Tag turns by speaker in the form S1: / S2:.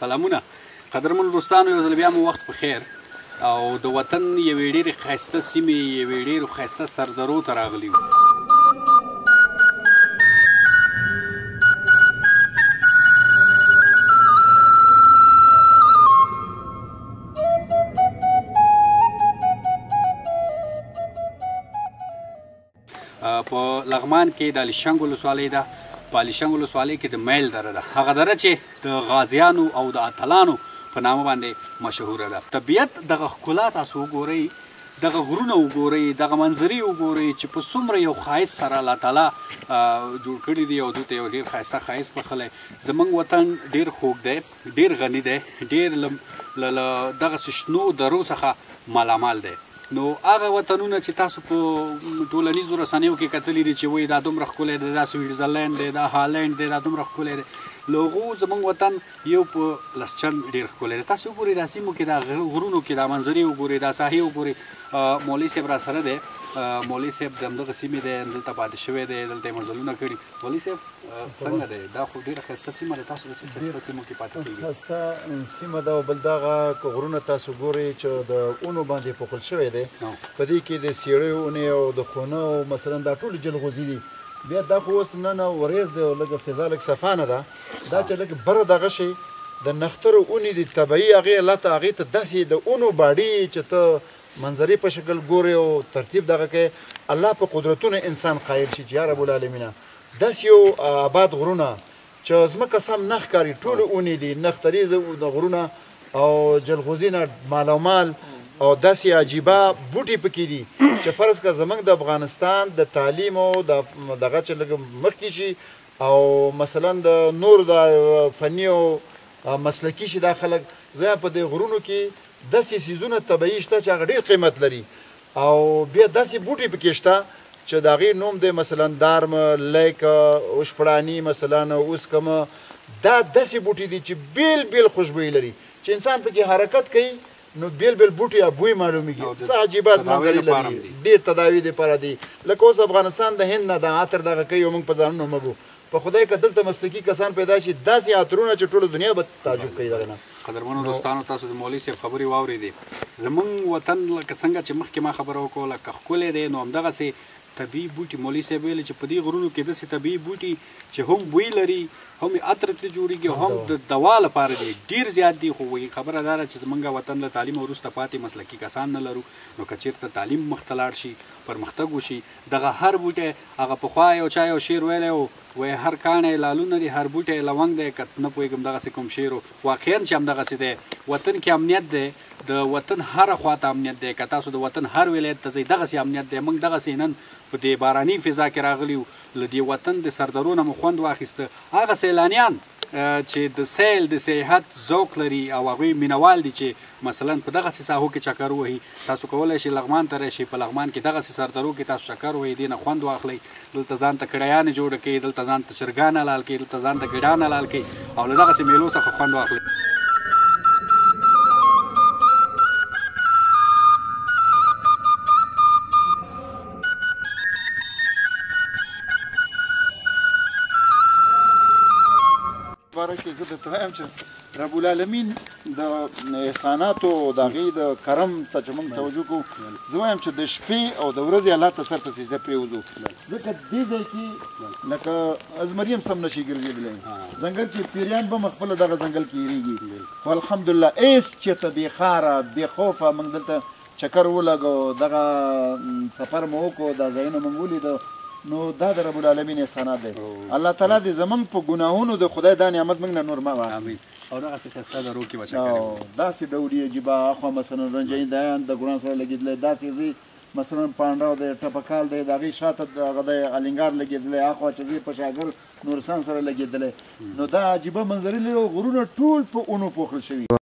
S1: سلامونه قدرمن دوستانو، یو ځل بیا مو وخت په خیر او د وطن یوې ډېرې ښایسته سیمې، یوې ډېرو ښایسته سردرو ته راغلي یو. په لغمان کې د علیشنګ ولسوالۍ ده. په علیشنګ ولسوالۍ کې د میل دره ده، هغه دره چې د غازیانو او د اتلانو په نامه باندې مشهوره ده. طبیعت دغه ښکلا تاسو وګورئ، دغه غرونه وګورئ، دغه منظرې وګورئ چې په څومره یو ښایست سره الله تعالی جوړ کړي دي او دوی ته یو ډېر ښایسته ښایست بښلی. زموږ وطن ډېر خوږ دی، ډېر غني دی، ډېر له دغسې شنو درو څخه مالامال دی. نو هغه وطنونه چې تاسو په ټولنیزو رسنیو کې کتلي دي چې وایي دا دومره ښکلی دی، دا سویټزرلینډ دی، دا هالنډ دی، دا دومره ښکلی دی، له هغو زموږ وطن یو په لس چند ډېر ښکلی دی. تاسو وګورئ دا سیمو کې، دا غرونو کې دا منظرې وګورئ، دا ساحې وګورئ. مولوي صاحب را سره دی، مولوي صاحب د همدغه سیمې دی، دلته پاتې شوی دی، دلته یې مزلونه کړي. مولوي صاحب څنګه دی؟ دا خو ډېره ښایسته سیمه ده، تاسو داسې ښایسته سیمو کې پاتې کېږئ.
S2: ښایسته سیمه ده او بل دغه غرونه تاسو ګورئ چې د اونو باندې پوښل شوی دی، په دې کې د څېړیو اونې او د خونه او مثلا دا ټول جلغوزي دي. بیا دا خو اوس نن ورېځ دی او لږه فضا لږ صفا نه ده، دا چې لږ بره دغه شي د نښترو اونې دي طبیعي، هغې الله ته هغې ته داسې د اونو باډي چې ته منظرې په شکل ګورې او ترتیب دغه کوي، الله په قدرتونو انسان قایل شي چې یا رب العالمینه داسې یو آباد غرونه چې ځمکه سم نه ښکاري، ټول اونې دي، نښتریز غرونه او جلغوزي نه مالامال او داسې عجیبه بوټي پکې دي چې فرض که زموږ د افغانستان د تعلیم او د دغه چې لږ مخکې شي او مثلا د نور د فني او مسلکي شي دا خلک، زه په دې غرونو کې داسې څیزونه طبیعي شته چې هغه ډېر قیمت لري او بیا داسې بوټي پکې شته چې د هغې نوم دی مثلا دارم، لیک، اوشپړاني، مثلا اوس کوم دا داسې بوټي دي چې بېل بېل خوشبویي لري چې انسان پکې حرکت کوي نو بېل بېل بوټي یا بوی معلومیږي. څه عجیبات منظرې لري، ډېر تداوي دپاره دي. لکه اوس افغانستان د هند نه د عطر دغه کوي او موږ په ځانونو مږو، په خدای که دلته مسلکي کسان پیدا شي داسې عطرونه چې ټوله دنیا به تعجب کوي دغه نه.
S1: قدرمنو دوستانو، تاسو د مولوي صاحب خبرې واورېدې. زموږ وطن لکه څنګه چې مخکې ما خبره وکړه لکه ښکلی دی، نو همدغسې طبیعي بوټي مولوي صاحب ویلي چې په دې غرونو کې داسې طبیعي بوټي چې هم بوی لري، هم یې عطر ترې جوړېږي، هم د دوا لپاره دي، ډېر زیات دي. خو وایي خبره دا ده چې زموږ وطن له تعلیمه وروسته پاتې مسلکي کسان نه لرو، نو که چېرته تعلیم مخته لاړ شي، پرمختګ وشي، دغه هر بوټی، هغه پخوا یو چا یو شعر ویلی و، وایي هر کاڼی لالونه دي، هر بوټی لونګ دی، که نه پوهېږم دغسې کوم شعر و. واقعا چې همدغسې دی، وطن کې امنیت دی، د وطن هره خوا ته امنیت دی. که تاسو د وطن هر ولایت ته ځئ دغسې امنیت دی. موږ دغسې نن په دې باراني فضا کې راغلي یو، له دې وطن د سردرو نه مو خوند واخیسته. هغه سیلانیان چې د سیل د سیاحت ذوق لري او هغوی مینوال دي چې مثلا په دغسې ساحو کې چکر ووهي، تاسو کولی شئ لغمان ته راشئ، په لغمان کې دغسې سردرو کې تاسو چکر ووهئ، دې نه خوند واخلئ. دلته ځان ته کړیانې جوړې کړئ، دلته ځان ته چرګان حلال کړئ، دلته ځان ته ګډان حلال کړئ او له دغسې میلو څخه خوند واخلئ.
S2: باره کې زه درته وایم چې رب العالمین د احساناتو د هغې د کرم ته چې موږ توجه کوو، زه وایم چې د شپې او د ورځې الله ته سر په سجده پرېوځو، ځکه دې ځای کې لکه زمري هم سم نه شي ګرځېدلی، ځنګل کې پیریان به هم خپله دغه ځنګل کې هېرېږي، خو الحمدلله هېڅ چېرته بې خاره بې خوفه موږ دلته چکر ولګو، دغه سفر مو وکړو، دا ځایونه موږ ولیدو. نو دا د رب العالمین احسانات دی. الله تعالی دې زمونږ په ګناهونو د خدای دا نعمت موږ نه نور مه واخلي.
S1: آمین. او دغسې ښایسته درو کې به چکر وکړو.
S2: داسې ډولي عجیبه اخوا مثلا رنجایي دیان د ګران سره لګېدلی، داسې ځای مثلا پانډاو دی، ټپکال دی، د هغې شاته هغه دی الینګار لګېدلی، اخوا چې ځای په شاګر نورستان سره لګېدلی. نو دا عجیبه منظرې لري او غرونه ټول په اونو پوښل شوي.